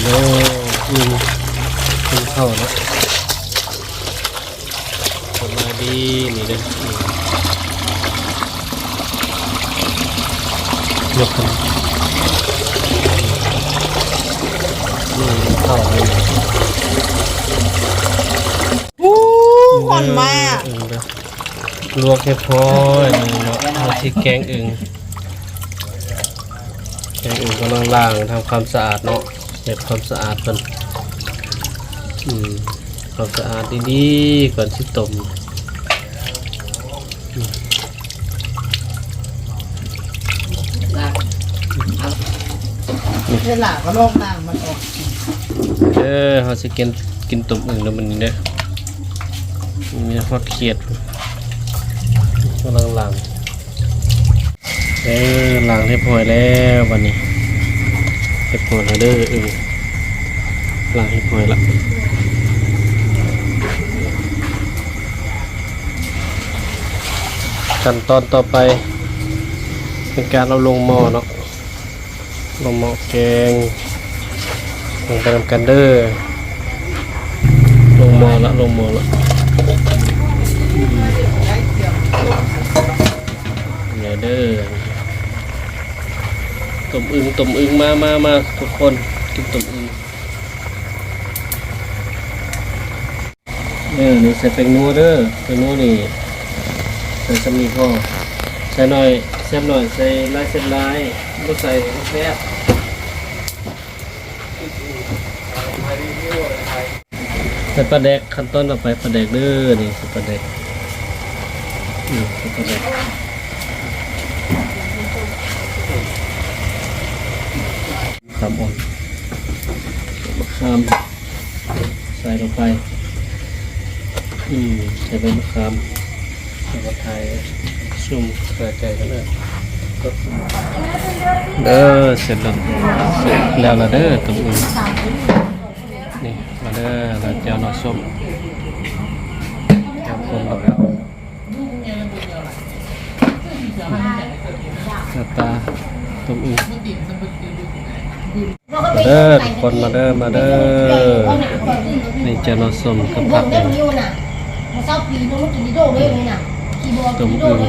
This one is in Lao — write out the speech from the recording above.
ເດີ ອື່ນ ອື່ນເຂົ້າເນາະ. ສະບາຍດີ ນີ້ເດີ ຍົກຂຶ້ນ ນີ້ເຂົ້າ ອູ້ ຮ້ອນມາກ ອືມ ລວກຮຽບຮ້ອຍ ນີ້ເນາະ ເຮົາຊິແກງອຶ່ງ ແກງອຶ່ງກຳລັງລ້າງ ທຳຄວາມສະອາດເນາະ ເຮັດຄວາມສະອາດເພິ່ນ ອືມ ຄວາມສະອາດດີໆ ກ່ອນຊິຕົ້ມ ອືມ ເວລາກໍລອກນ້ຳມັນອອກ ເອີ ເຮົາຊິກິນ ກິນຕົ້ມອຶ່ງເດີມື້ນີ້ເດີ ມີຮອດຂຽດ ກຳລັງລ້າງ ເອີ ລ້າງຮຽບຮ້ອຍແລ້ວ ບັດນີ້ຮຽບຮ້ອຍແລ້ວເດີ ເອີ ລ້າງຮຽບຮ້ອຍລະ. ຂັ້ນຕອນຕໍ່ໄປ ເປັນການເອົາລົງໝໍ້ເນາະ ລົງໝໍ້ແກງ ເບິ່ງໄປນຳກັນເດີ ລົງໝໍ້ລະ ລົງໝໍ້ລະ ນີ້ເດີ ຕົ້ມອຶ່ງ ຕົ້ມອຶ່ງ ມາ ມາ ມາ ທຸກຄົນ ກິນຕົ້ມອຶ່ງ. ເອີ ນີ້ໃສ່ແປ້ງນົວເດີ ແປ້ງນົວນີ້ໃສ່ສ່ຳນີ້ພໍ ໃສ່ໜ້ອຍແຊບໜ້ອຍ ໃສ່ຫຼາຍແຊບຫຼາຍ ບໍ່ໃສ່ບໍ່ແຊບ. ໃສ່ປາແດກ ຂັ້ນຕອນຕໍ່ໄປປາແດກເດີ ນີ້ໃສ່ປາແດກ ອືມ ໃສ່ປາແດກ ຂາມອ່ອນ ມະຂາມ ໃສ່ລົງໄປ ອືມ ໃສ່ໃບມະຂາມ ແລ້ວກໍຖ່າຍຊູມເຂົ້າໃກ້ກັນເດີ ເດີ ເສັດແລ້ວ ເສັດແລ້ວລະເດີ ຕົ້ມອຶ່ງ ນີ້ ມາເດີ ລະແຈ່ວໜໍ່ສົ້ມ ແຈ່ວຂົມແລ້ວ ໜ້າຕາຕົ້ມອຶ່ງ ມາເດີທຸກຄົນ ມາເດີ ມາເດີ ນີ້ແຈ່ວໜໍ່ສົ້ມກັບຜັກ ຕົ້ມອຶ່ງ